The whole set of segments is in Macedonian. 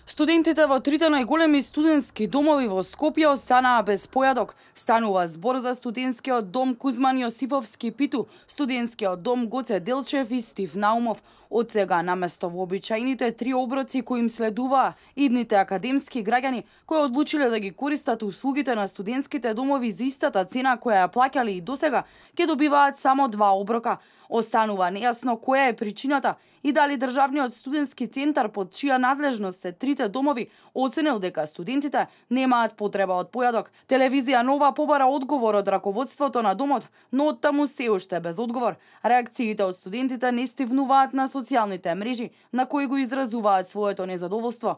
Студентите во трите најголеми студентски домови во Скопје останаа без појадок. Станува збор за студентскиот дом Кузман Јосифовски Питу, студентскиот дом Гоце Делчев и Стив Наумов. Од сега, наместо вообичаените 3 оброци кои им следуваа, идните академски граѓани кои одлучиле да ги користат услугите на студентските домови за истата цена која ја плаќале и досега, ќе добиваат само 2 оброка. Останува нејасно која е причината и дали Државниот студентски центар, под чија надлежност се трите домови, оценил дека студентите немаат потреба од појадок. Телевизија Нова побара одговор од раководството на домот, но оттаму се уште без одговор. Реакциите од студентите не стивнуваат на социјалните мрежи, на кои го изразуваат своето незадоволство.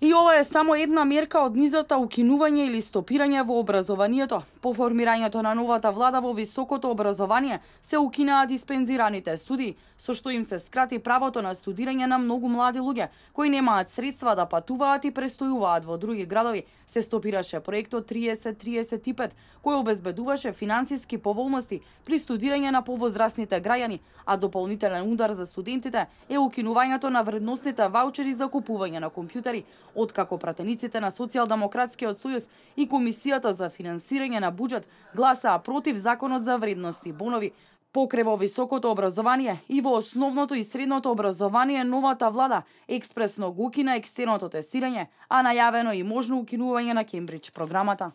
И ова е само една мерка од низата укинување или стопирање во образованието. По формирањето на новата влада во високото образование се укинаа диспензираните студии, со што им се скрати правото на студирање на многу млади луѓе кои немаат средства да патуваат и престојуваат во други градови. Се стопираше проектот 30-35 кој обезбедуваше финансиски поволности при студирање на повозрасните граѓани, а дополнителен удар за студентите е укинувањето на вредносните ваучери за купување на компјутери. Откако пратениците на Социјалдемократскиот сојуз и Комисијата за финансирање на буџет гласаа против законот за вредности бонови, покрај во високото образование и во основното и средното образование, новата влада експресно го укина екстерното тестирање, а најавено и можно укинување на Кембридж програмата.